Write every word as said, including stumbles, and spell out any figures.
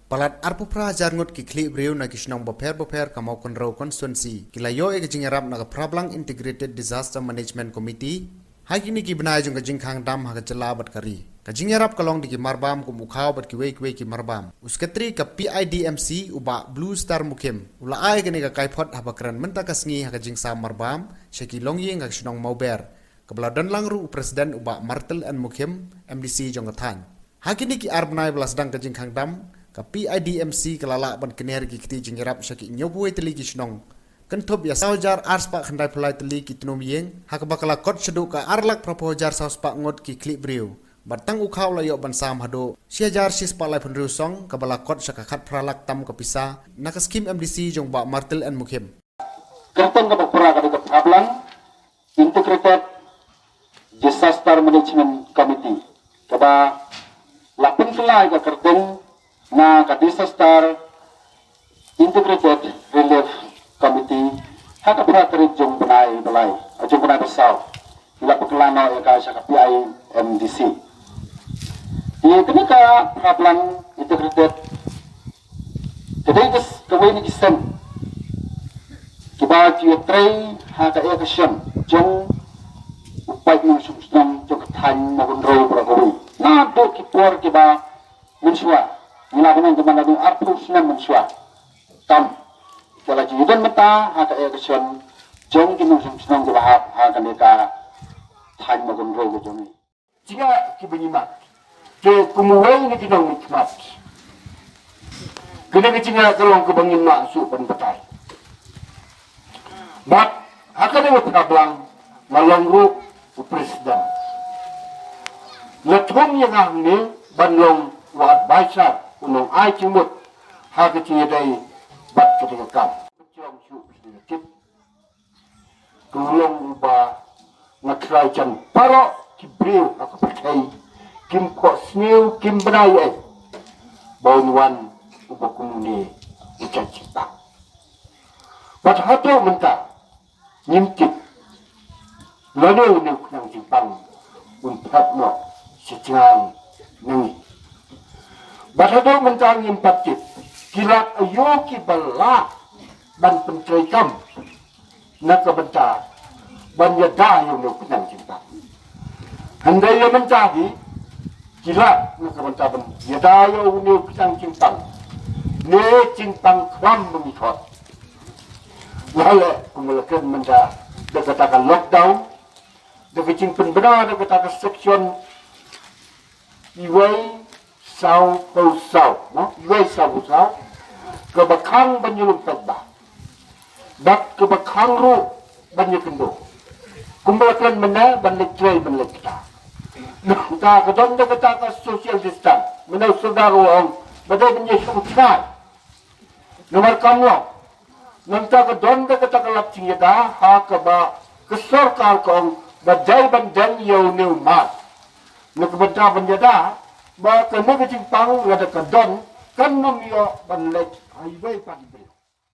Palat arphew phra hajar ngut ki khlieh briew na ki shnong bapher bapher ka Mawkynrew constituency ki la ïoh ïa ka jingïarap na ka Prablang Integrated Disaster Management Committee ha kine ki bnai jong ka jingkhang dam ha ka jylla bad ka ri. Ka jingïarap ka long da ki marbam kum u khaw bad kiwei kiwei ki marbam. U Secretary ka P I D M C u Bah Blue Star Mukhim u la ai kane ka kaiphod haba kren mynta ka sngi ha ka jingsam marbam sha ki longïing ha ka shnong Mawber, kaba la don lang ruh u President u Bah Martel N Mukhim, M D C jong ka thaiñ. Ha kine ki ar bnai ba la sdang ka jingkhang dam, ka P I D M C ka la lah ban kner ki kti jingïarap sha ki hynñiewphew tylli ki shnong, kynthup ïa saw hajar ar spah khyndai phew lai tylli ki tnum ïing, ha kaba ka la kot shaduh ka ar lak phraphew hajar saw spah ngut ki khlieh briew. Bad tang u khaw la ïoh ban sam haduh shi hajar shi spah laiphew hynriew song, kaba la kot sha ka khatphra lak tam ka pisa na ka skhim M D C jong Bah Martel N Mukhim. Kyrteng kaba pura ka dei ka Prablang Integrated Disaster Management Committee, kaba la pynkylla ïa ka kyrteng na ka Disaster Integrated Relief Committee ha ka phra tarik jong bnai ba lai, jong bnai ba saw. Ki la pynkylla noh ïa ka sha ka P I M D C. Ïa kane ka Prablang Integrated ka dei ka s-, kawei na ki seng kiba ju ïatrei ha ka ïa ka shem jong u paid nongshong shnong jong ka thaiñ Mawkynrew baroh kawei. Naduh ki por kiba mynshuwa, ngi la ban ong kumba naduh arphew snem mynshuwa tam, ka la ju ïadon mynta ha ka ïa ka shem jong ki nongshong shnong kiba hap ha kane ka thaiñ Mawkynrew ka jong ngi. Jingeh kiba ngi mad. Te kum uwei na ki nongmihkhmat, kane ka jingeh ka long kaba ngim lah shuh ban batai. Bad ha kane ka Prablang nga long ruh u President. La thung ïa nga hangne ban long u advisor, u nongai jingmut ha ka jingïadei bad kane ka kam. Ka long uba nga trai jan baroh ki briew ha ka pyrthei kim khohsniew, kim bnai ei ba un wan uba kum une u khynnah jingpang. Bad haduh mynta ngim tip lane une u khynnah jingpang un phai noh sha jngai na ngi. Bad haduh mynta ngim pat tip ki lad aïu kiba lah ban pyntreikam na ka bynta ban ïada ïa une u khynnah jingpang. Hynrei ïa mynta hi ki lad na ka bynta ban ïada ïa une u khynnah jingpang. Ne jingpang khlam ba ngi khot. Lale kumba la kren mynta da kata ka lockdown, da ka jingpynbna da kata ka section iwei saw phew saw, no? Iwei saw phew saw. Kaba khang ban ïalum paidbah bad kaba khang ruh ban ïakynduh. Kumba la kren mynne ban leit trei ban leit kta. Nangta ka don da kata ka social distance. Mynne u sordar u ong ba dei ban ïashong thngai. Namar kam long. Nangta ka don da kata ka lad jingïada ha kaba ka sorkar ka ong ba dei ban don ïa une u mask. Na ka bynta ban ïada ba kane ka jingpang lada ka don kan ym ïoh ban leit ha iwei pat i briew.